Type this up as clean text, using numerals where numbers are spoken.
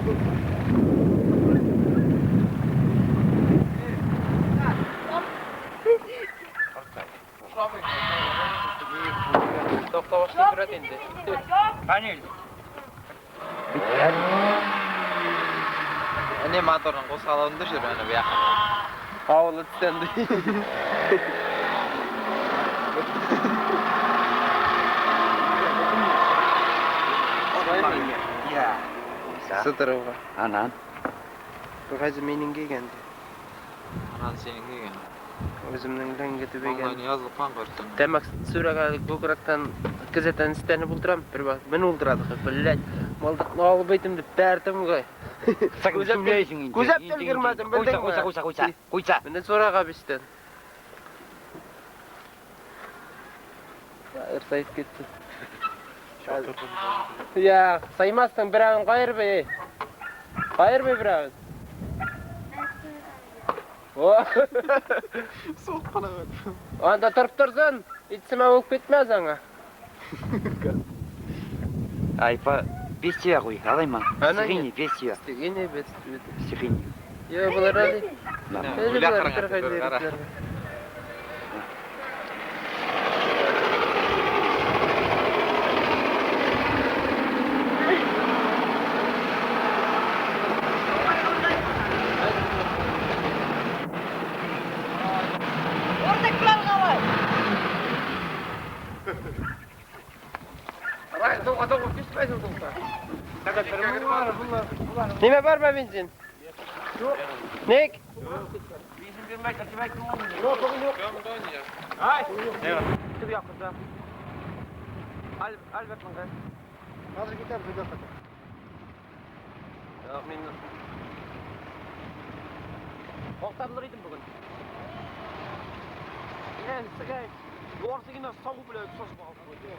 Тукта башлый инде. Канил. Әне моторның кузгалуын төшер әне бу якка. Авылы төстәнде. Я. Сытырыуга. Анан. Бу хәзер минең кигәнде. Анан сенин кийген. Үземнең ләңге Маңгайны төбәгән. язылып кан көрсөң. Тәмәк сүрәгә күкрәктән кызетән истәне булдырам. Бер вакыт мин улдырадык, блядь. Малдыкны алып әйтем дип бәрдем гой. Сакын сүйләйсең инде. Күзәп тә өлгермәдем, белдеңме? Куйса, куйса, куйса, куйса. Мине сорага бистән. Ырсайып китте. Я, саймастың берәвен кайырбый. Кайырбый берәвен. О! Суык кына. Анда торып торсын, итсемә булып китмәс аңа. Ай, по без тебя куй, алайма. Ана Стихийный, без тебя. Стигене бет. Стихийный. Я булар әле. Да. Әле Уйла булар кырыңа торган бер кара. егетләр. Ниме бармы бензин? Ник? Хәзер китәбез өйгә кайтып. Мин Ақтарылыр идем бүген. Мен сізге орсыгына сау белән сосып алып куйды.